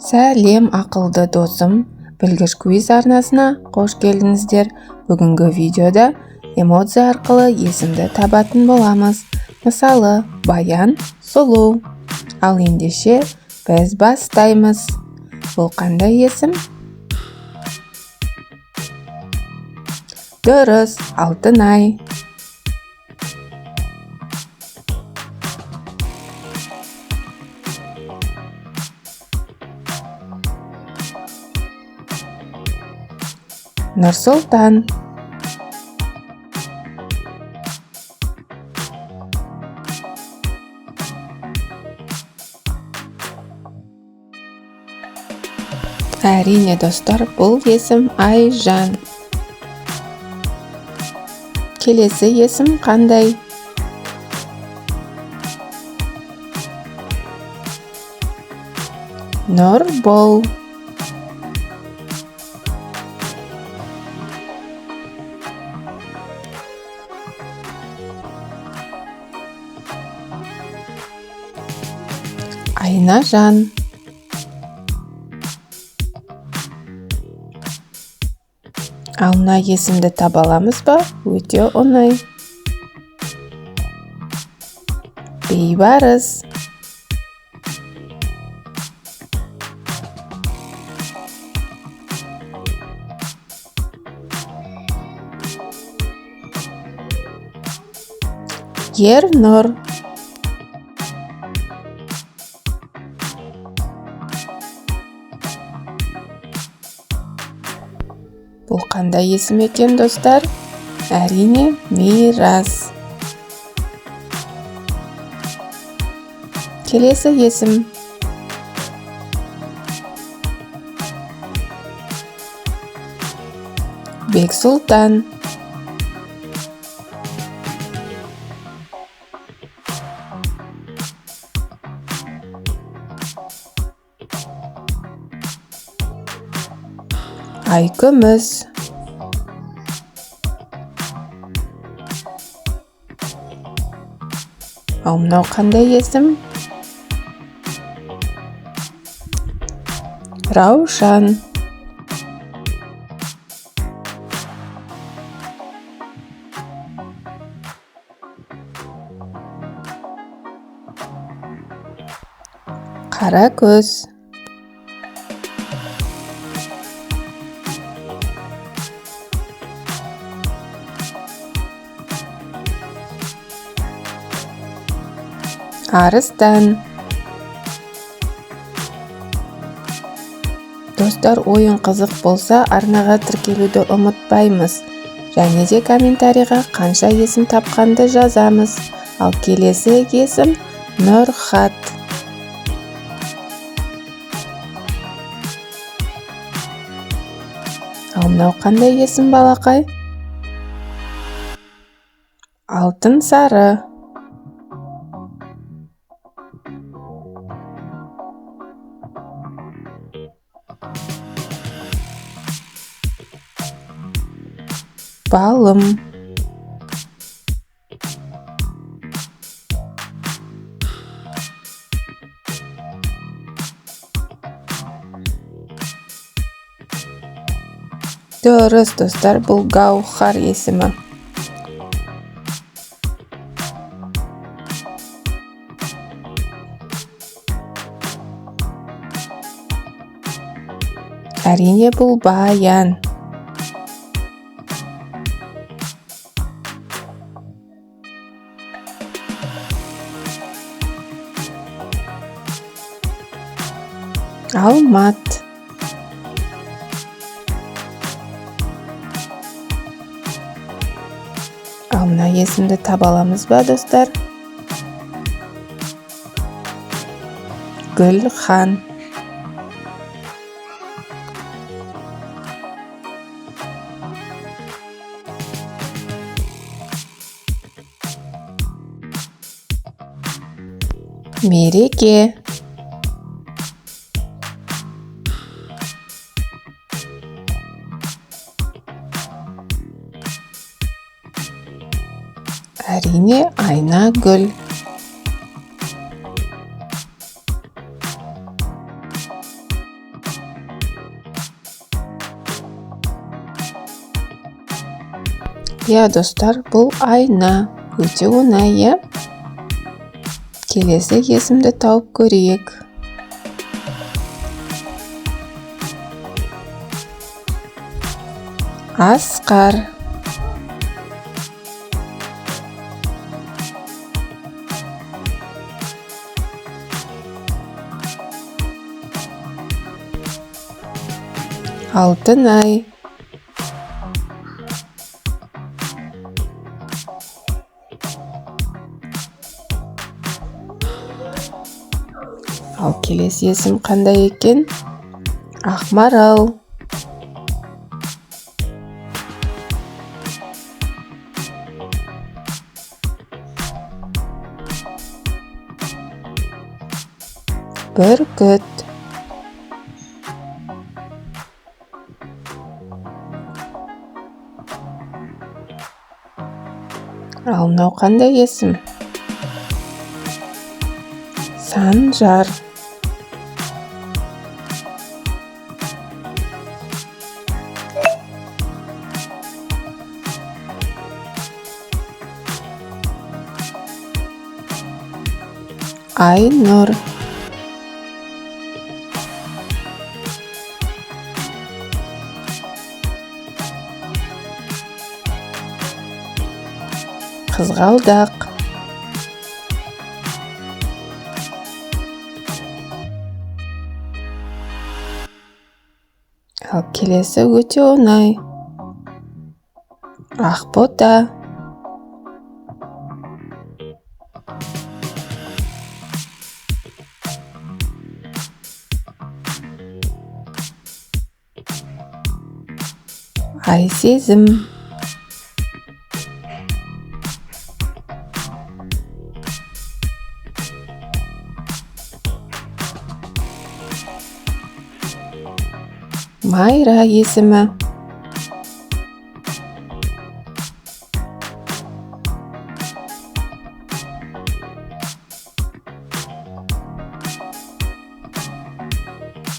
Сәлем, ақылды досым! Білгіш квиз арнасына қош келдіңіздер. Бүгінгі видеода эмодзи арқылы есімді табатын боламыз. Мысалы, Баян сұлу. Ал ендеше біз бастаймыз. Бұл қандай есім? Дұрыс, Алтынай. Нұрсұлтан. Әрине, достар, бұл есім Айжан. Келесі есім қандай? Нұрбол. Айнажан. Ал мына есімді таба аламыз ба? Өте оңай. Бейбарыс. Ернұр. Бұл қандай есім екен, достар? Әрине, Мирас. Келесі есім. Бексұлтан. Айкүміс. Ал мынау қандай есім? Раушан. Қаракөз. Арыстан. Достар, ойын қызық болса, арнаға тіркелуді ұмытпаймыз. Және де комментарийға қанша есім тапқанды жазамыз. Ал келесі есім Нұрхат. Ал мынау қандай есім, балақай? Алтын сары. Балым. Дұрыс, достар, бұл Гаухар есімі. Әрине, бұл Баян. Алмат. Ал мына есімді таба аламыз ба, достар? Гүлхан. Мереке. Әрине, Айнагүл. Иә, достар, бұл Айна. Өте оңай, иә? Келесі есімді тауып көрейік. Асқар. Алтынай. Ал келесі есім қандай екен? Ақмарал. Бүркіт. Ал мынау қандай есім? Санжар. Айнұр. Қызғалдақ. Ал келесі өте оңай. Ақбота. Айсезім. Майра есімі.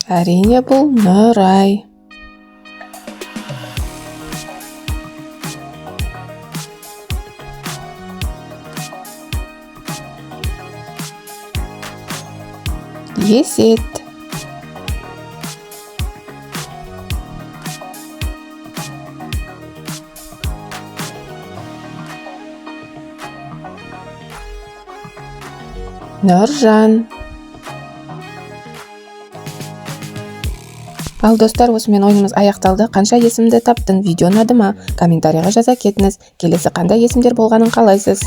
Әрине, бұл Нұрай. Есет. Нұржан. Ал достар, осымен ойынымыз аяқталды. Қанша есімді таптың? Видео ұнады ма? Комментарийға жаза кетіңіз. Келесі қандай есімдер болғанын қалайсыз?